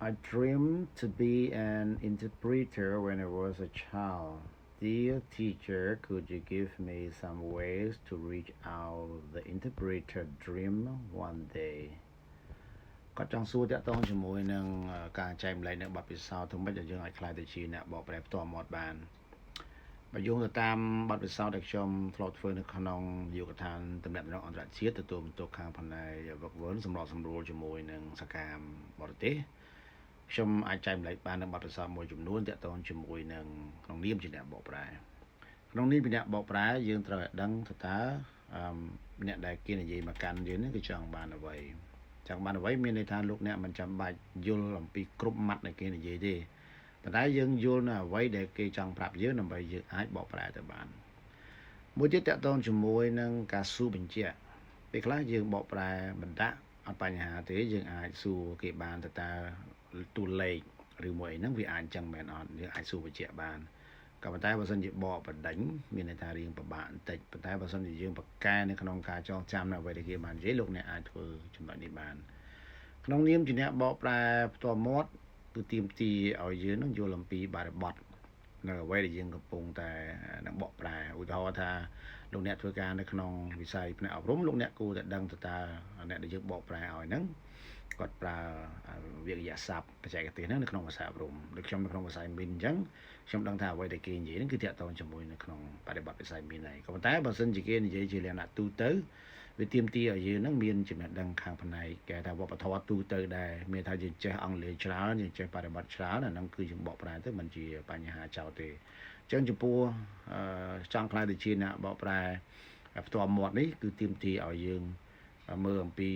I dreamed to be an interpreter when I was a child. Dear teacher, could you give me some ways to reach out the interpreter dream one day? គាត់ចង់សួរតាក់ទងជាមួយនឹងការចែករំលែកនៅបទពិសោធន៍ធ្វើម៉េចឲ្យយើងអាចក្លាយទៅជាអ្នកបកប្រែផ្ទាល់មាត់បានបើយោងទៅតាមបទពិសោធន៍ដែលខ្ញុំធ្លាប់ធ្វើនៅក្នុងនាយកដ្ឋានទំនាក់ទំនងអន្តរជាតិទទួលបន្ទុកខាងផ្នែកវឹកវើសម្របសម្រួលជាមួយនឹងសកម្មបរទេសខ្ញុំអាចចែករំលែកបាននៅបទពិសោធន៍មួយចំនួនតាក់ទងជាមួយនឹងក្នុងនាមជាអ្នកបកប្រែក្នុងនាមជាអ្នកបកប្រែយើងត្រូវឲ្យដឹងថាតើអ្នកដែលគេនិយាយមកកាន់យើងនេះគឺចង់បានអ្វីចង់បានអ្វីមានន័យថាលោកអ្នកមិនចាំបាច់យល់អំពីគ្រប់ម៉ាត់ដែលគេនិយាយទេប៉ុន្តែយើងយល់នៅអ្វីដែលគេចង់ប្រាប់យើងដើម្បីយើងអាចបកប្រែទៅបានមួយទៀតតាក់ទងជាមួយនឹងការសួរបញ្ជាក់ពេលខ្លះយើងបកប្រែបណ្ដាក់អត់បញ្ហាទេយើងអាចសួរគេបានតើតើតួលេខឬមួយអីហ្នឹងវាអាចចឹងមែនអត់យើងអាចសួរបញ្ជាក់បានក៏ប៉ុន្តែបើសិនជាបកបណ្ដេញមានន័យថារៀងពិបាកបន្តិចប៉ុន្តែបើសិនជាយើងបកកែនៅក្នុងការចងចាំនៅអ្វីដែលគេបាននិយាយលោកអ្នកអាចធ្វើចំណុចនេះបានក្នុងនាមជាអ្នកបកប្រែផ្ទាល់មាត់គឺទាមទារឲ្យយើងនឹងយល់អំពីបរិបទនៅអ្វីដែលយើងកំពុងតែនឹងបកប្រែឧទាហរណ៍ថាលោកអ្នកធ្វើការនៅក្នុងវិស័យផ្នែកអប់រំលោកអ្នកគួរតែដឹងទៅតើអ្នកដែលយើងបកប្រែឲ្យហ្នឹងគាត់ប្រើវិទ្យាសព្ទបច្ចេកទេសហ្នឹងនៅក្នុងវិស័យអប់រំដូចខ្ញុំនៅក្នុងវិស័យមីនអញ្ចឹងខ្ញុំដឹងថាអ្វីដែលគេនិយាយហ្នឹងគឺតាក់ទងជាមួយនៅក្នុងបរិបទវិស័យមីនហើយក៏ប៉ុន្តែបើសិនជាគេនិយាយជាលក្ខណៈទូទៅវាទាមទារឲ្យយើងហ្នឹងមានចំណេះដឹងខាងផ្នែកគេថាវប្បធម៌ទូទៅដែរមានថាយើងចេះអង់គ្លេសច្រើនយើងចេះបរិបទច្រើនអាហ្នឹងគឺយើងបកប្រែទៅមិនជាបញ្ហាចោលទេអញ្ចឹងចំពោះចង់ក្លាយទៅជាអ្នកបកប្រែផ្ទាល់មាត់នេះគឺទាមទារឲ្យយើងមើលអំពី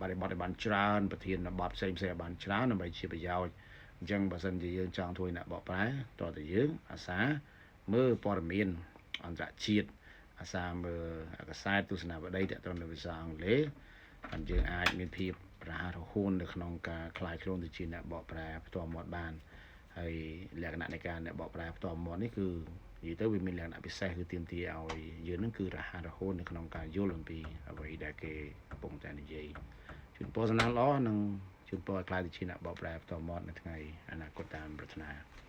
បរិបទឲ្យបានច្រើនប្រធានបទផ្សេងផ្សេងឲ្យបានច្រើនដើម្បីជាប្រយោជន៍អញ្ចឹងបើសិនជាយើងចង់ធ្វើអ្នកបកប្រែតើតើយើងអាសាមើលព័ត៌មានអន្តរជាតិអាសាមើលកសែតទស្សនាវដ្តីតទៅនៅភាសាអង់គ្លេសបានយើងអាចមានភាពរហ័សរហួននៅក្នុងការក្លាយខ្លួនទៅជាអ្នកបកប្រែផ្ទាល់មាត់បានហើយលក្ខណៈនៃការអ្នកបកប្រែផ្ទាល់មាត់នេះគឺនិយាយទៅវាមានលក្ខណៈពិសេសគឺទាមទារឲ្យយើងនឹងគឺរហ័សរហួននៅក្នុងការយល់អំពីអ្វីដែលគេកំពុងតែនិយាយជូនពរសំណាងល្អនិងជូនពរឲ្យក្លាយទៅជាអ្នកបកប្រែផ្ទាល់មាត់នៅថ្ងៃអនាគតតាមប្រាថ្នា។